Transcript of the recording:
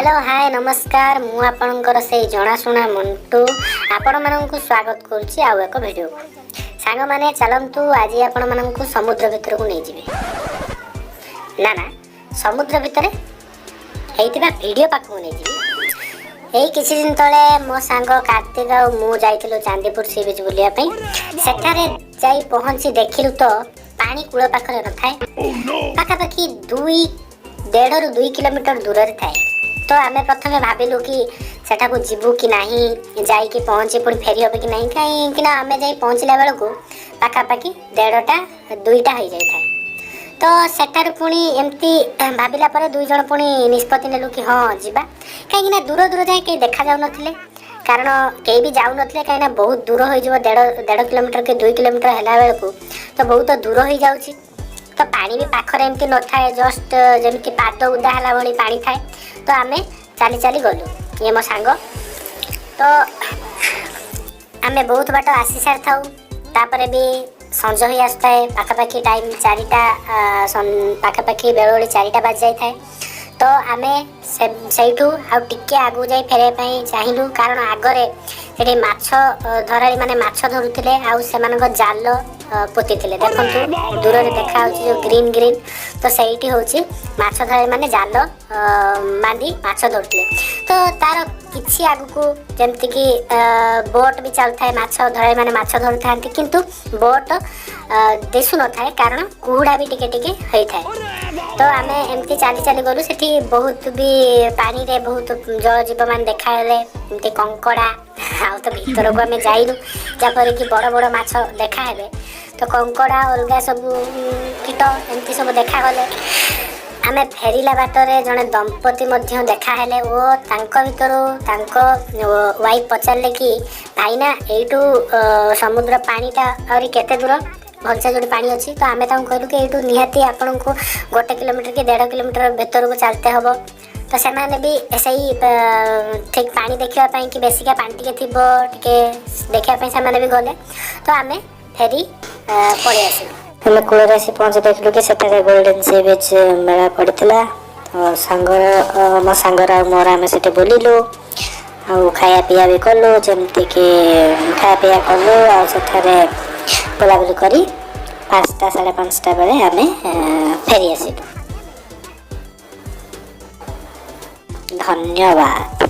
Hello, ହାଏ, ନମସ୍କାର। ମୁଁ ଆପଣଙ୍କର ସେଇ ଜଣାଶୁଣା ମଣ୍ଟୁ ଆପଣମାନଙ୍କୁ ସ୍ୱାଗତ କରୁଛି ଆଉ ଏକ ଭିଡ଼ିଓକୁ। ସାଙ୍ଗମାନେ, ଚାଲନ୍ତୁ, ଆଜି ଆପଣମାନଙ୍କୁ ସମୁଦ୍ର ଭିତରକୁ ନେଇଯିବି। ନା ନା, ସମୁଦ୍ର ଭିତରେ ହେଇଥିବା ଭିଡ଼ିଓ ପାଖକୁ ନେଇଯିବି। ଏଇ କିଛି ଦିନ ତଳେ ମୋ ସାଙ୍ଗ କାର୍ତ୍ତିକ ଆଉ ମୁଁ ଯାଇଥିଲୁ ଚାନ୍ଦିପୁର ସି ବିଚ୍ ବୁଲିବା ପାଇଁ। ସେଠାରେ ଯାଇ ପହଞ୍ଚି ଦେଖିଲୁ ତ ପାଣି କୂଳ ପାଖରେ ନଥାଏ, ପାଖାପାଖି 1.5ରୁ 2 କିଲୋମିଟର ଦୂରରେ ଥାଏ। ତ ଆମେ ପ୍ରଥମେ ଭାବିଲୁ କି ସେଠାକୁ ଯିବୁ କି ନାହିଁ, ଯାଇକି ପହଞ୍ଚି ପୁଣି ଫେରି ହେବ କି ନାହିଁ, କାହିଁକି ନା ଆମେ ଯାଇ ପହଞ୍ଚିଲା ବେଳକୁ ପାଖାପାଖି 1:30, 2ଟା ହେଇଯାଇଥାଏ। ତ ସେଠାରୁ ପୁଣି ଏମିତି ଭାବିଲା ପରେ ଦୁଇ ଜଣ ପୁଣି ନିଷ୍ପତ୍ତି ନେଲୁ କି ହଁ, ଯିବା, କାହିଁକି ନା ଦୂର ଦୂର ଯାଏ କେହି ଦେଖାଯାଉନଥିଲେ, କାରଣ କେହି ବି ଯାଉନଥିଲେ, କାହିଁକିନା ବହୁତ ଦୂର ହୋଇଯିବ। 1.5 କିଲୋମିଟର କି 2 କିଲୋମିଟର ହେଲା ବେଳକୁ ତ ବହୁତ ଦୂର ହେଇଯାଉଛି। ତ ପାଣି ବି ପାଖରେ ଏମିତି ନଥାଏ, ଜଷ୍ଟ ଯେମିତି ପାଦ ଉଦା ହେଲା ଭଳି ପାଣି ଥାଏ। ତ ଆମେ ଚାଲି ଚାଲି ଗଲୁ, ଇଏ ମୋ ସାଙ୍ଗ। ତ ଆମେ ବହୁତ ବାଟ ଆସି ସାରିଥାଉ, ତାପରେ ବି ସଞ୍ଜ ହୋଇ ଆସୁଥାଏ। ପାଖାପାଖି ଟାଇମ୍ 4ଟା ପାଖାପାଖି, ବେଳଓଳି 4ଟା ବାଜି ଯାଇଥାଏ। ତ ଆମେ ସେଇଠୁ ଆଉ ଟିକେ ଆଗକୁ ଯାଇ ଫେରିବା ପାଇଁ ଚାହିଁଲୁ, କାରଣ ଆଗରେ ସେଠି ମାଛ ଧରାଳି ମାନେ ମାଛ ଧରୁଥିଲେ ଆଉ ସେମାନଙ୍କ ଜାଲ ପୋତିଥିଲେ। ଦେଖନ୍ତୁ, ଦୂରରେ ଦେଖାଯାଉଛି ଯେଉଁ ଗ୍ରୀନ୍ ଗ୍ରୀନ୍, ତ ସେଇଠି ହେଉଛି ମାଛ ଧରାଳି ମାନେ ଜାଲ ବାନ୍ଧି ମାଛ ଧରୁଥିଲେ। ତ ତାର କିଛି ଆଗକୁ ଯେମିତିକି ବୋଟ୍ ବି ଚାଲୁଥାଏ, ମାଛ ଧରାଳି ମାନେ ମାଛ ଧରୁଥାନ୍ତି, କିନ୍ତୁ ବୋଟ୍ ଦିଶୁନଥାଏ, କାରଣ କୁହୁଡ଼ା ବି ଟିକେ ଟିକେ ହେଇଥାଏ। ତ ଆମେ ଏମିତି ଚାଲି ଚାଲି ଗଲୁ। ସେଠି ବହୁତ ବି ପାଣିରେ ବହୁତ ଜଳଜୀବ ମାନେ ଦେଖାହେଲେ, ଏମିତି କଙ୍କଡ଼ା। ଆଉ ତ ଭିତରକୁ ଆମେ ଯାଇନୁ, ଯାହାଫଳରେ କି ବଡ଼ ବଡ଼ ମାଛ ଦେଖାହେବେ। ତ କଙ୍କଡ଼ା, ଅଲଗା ସବୁ କୀଟ ଏମିତି ସବୁ ଦେଖାଗଲେ। ଆମେ ଫେରିଲା ବାଟରେ ଜଣେ ଦମ୍ପତି ମଧ୍ୟ ଦେଖାହେଲେ ଓ ତାଙ୍କ ଭିତରୁ ତାଙ୍କ ୱାଇଫ୍ ପଚାରିଲେ କି ଭାଇନା, ଏଇଠୁ ସମୁଦ୍ର ପାଣିଟା ଆହୁରି କେତେ ଦୂର, ଭଲସେ ଯେଉଁଠି ପାଣି ଅଛି? ତ ଆମେ ତାଙ୍କୁ କହିଲୁ କି ଏଇଠୁ ନିହାତି ଆପଣଙ୍କୁ 1 କିଲୋମିଟର କି 1.5 କିଲୋମିଟର ଭିତରକୁ ଚାଲିତେ ହେବ। ତ ସେମାନେ ବି ସେଇ ଠିକ୍ ପାଣି ଦେଖିବା ପାଇଁ କି ବେଶିକା ପାଣି ଟିକେ ଥିବ, ଟିକେ ଦେଖିବା ପାଇଁ ସେମାନେ ବି ଗଲେ। ତ ଆମେ ଫେରି ପଳେଇ ଆସିଲୁ। ଆମେ କୂଳରେ ଆସି ପହଞ୍ଚି ଦେଖିଲୁ କି ସେଠାରେ ଗୋଲ୍ଡେନ୍ ସି ବିଚ୍ ମେଳା ପଡ଼ିଥିଲା। ତ ସାଙ୍ଗର, ମୋ ସାଙ୍ଗର ଆଉ ମୋର ଆମେ ସେଠି ବୁଲିଲୁ ଆଉ ଖାଇବା ପିଇବା ବି କଲୁ। ଯେମିତିକି ଖାଇବା ପିଇବା କଲୁ ଆଉ ସେଠାରେ ବୁଲାବୁଲି କରି 5ଟା, 5:30 ବେଳେ ଆମେ ଫେରି ଆସିଲୁ। ଧନ୍ୟବାଦ।